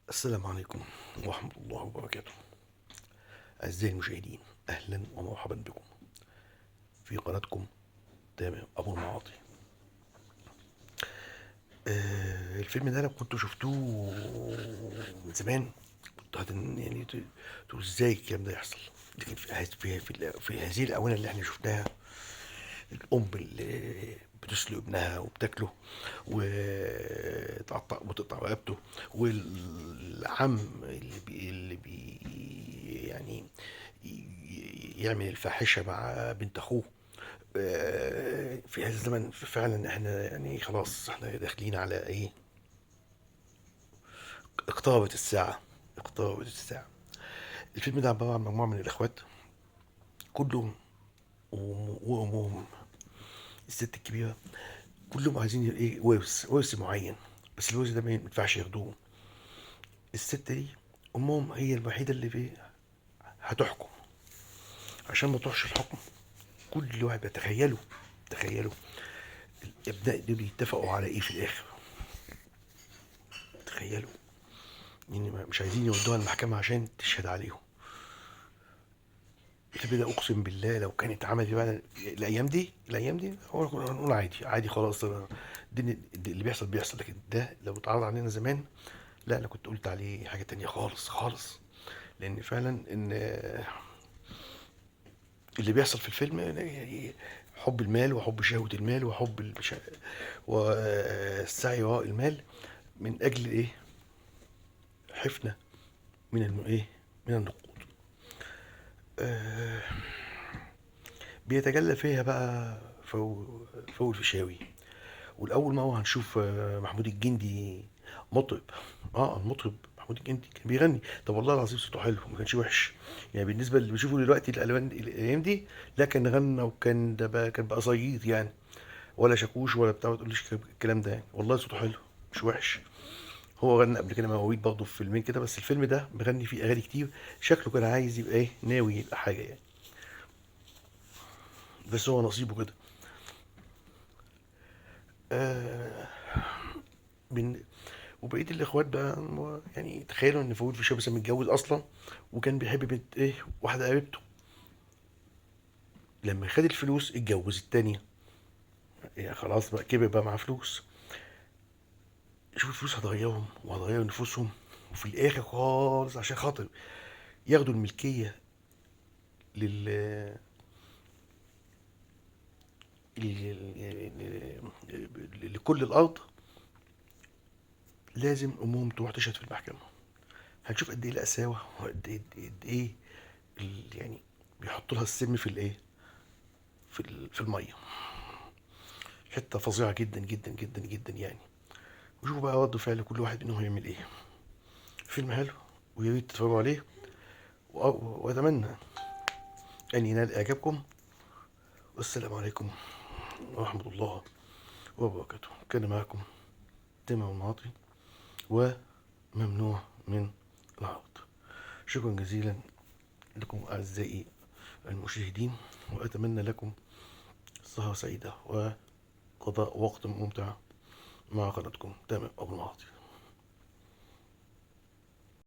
السلام عليكم ورحمة الله وبركاته. أعزائي المشاهدين، أهلا ومرحبا بكم في قناتكم تامر أبو المعاطي. الفيلم ده لو كنتوا شفتوه من زمان كنت يعني تقول ازاي الكلام ده يحصل، لكن في هذه الآونة اللي احنا شفناها، الأم اللي بتسلق ابنها وبتاكله وتقطع رقبته، والعم اللي يعني يعمل الفاحشة مع بنت أخوه. في هذا الزمن فعلا احنا يعني خلاص احنا داخلين على ايه؟ اقتربت الساعة، اقتربت الساعة. الفيلم ده عبارة عن مجموعة من الإخوات كلهم وأمهم الست الكبيرة، كلهم عايزين ايه؟ ورث معين، بس الورث ده ما ينفعش ياخدوه. الست دي أمهم هي الوحيدة اللي هتحكم. عشان ما تروحش الحكم كل واحد بيتخيله، تخيلوا الابناء دول يتفقوا على ايه في الاخر. تخيلوا يعني مش عايزين يودوها المحكمة عشان تشهد عليهم. الفيلم ده اقسم بالله لو كانت اتعملت بقى الايام دي، الايام دي هو كنا هنقول عادي عادي خلاص، الدنيا اللي بيحصل بيحصل. لكن ده لو اتعرض علينا زمان، لا انا كنت قلت عليه حاجة تانية خالص خالص. لان فعلا ان اللي بيحصل في الفيلم يعني حب المال وحب شهوة المال وحب والسعي وراء المال من أجل إيه؟ حفنة من إيه؟ من النقود. بيتجلى فيها بقى فوق الفيشاوي. والأول ما هو هنشوف محمود الجندي مطرب. المطرب محمود الجندي كان بيغني. طب والله العظيم صوته حلو، ما كانش وحش يعني بالنسبة اللي بشوفه دلوقتي الألوان الأيام دي. لا كان غنى وكان ده بقى، كان بقى صيد يعني، ولا شاكوش ولا بتاع، ما تقوليش الكلام ده يعني. والله صوته حلو مش وحش. هو غنى قبل كده مواويل برضه في فيلمين كده، بس الفيلم ده مغني فيه أغاني كتير. شكله كان عايز يبقى إيه، ناوي يبقى حاجة يعني، بس هو نصيبه كده. وبقية الإخوات بقى يعني تخيلوا إن فؤاد الفيشاوي مثلا متجوز أصلا، وكان بيحب بنت إيه، واحدة قريبته. لما خد الفلوس اتجوز التانية، يعني خلاص بقى كبر بقى معاه فلوس. شوف الفلوس هتغيرهم وهتغير نفوسهم، وفي الآخر خالص عشان خاطر ياخدوا الملكية لكل الأرض، لازم أمهم تروح تشهد في المحكمة. هنشوف قد إيه القساوة وقد إيه، قد إيه يعني بيحطوا لها السم في الإيه، في المية. حتة فظيعة جدا جدا جدا جدا يعني. وشوفوا بقى رد فعل كل واحد منهم هيعمل إيه. فيلم حلو ويا ريت تتفرجوا عليه، وأتمنى أن ينال إعجابكم. والسلام عليكم ورحمة الله وبركاته. كان معكم تامر المعاطي وممنوع من العرض. شكرا جزيلا لكم أعزائي المشاهدين، وأتمنى لكم سهرة سعيدة وقضاء وقت ممتع مع قناتكم تامر أبو المعاطي.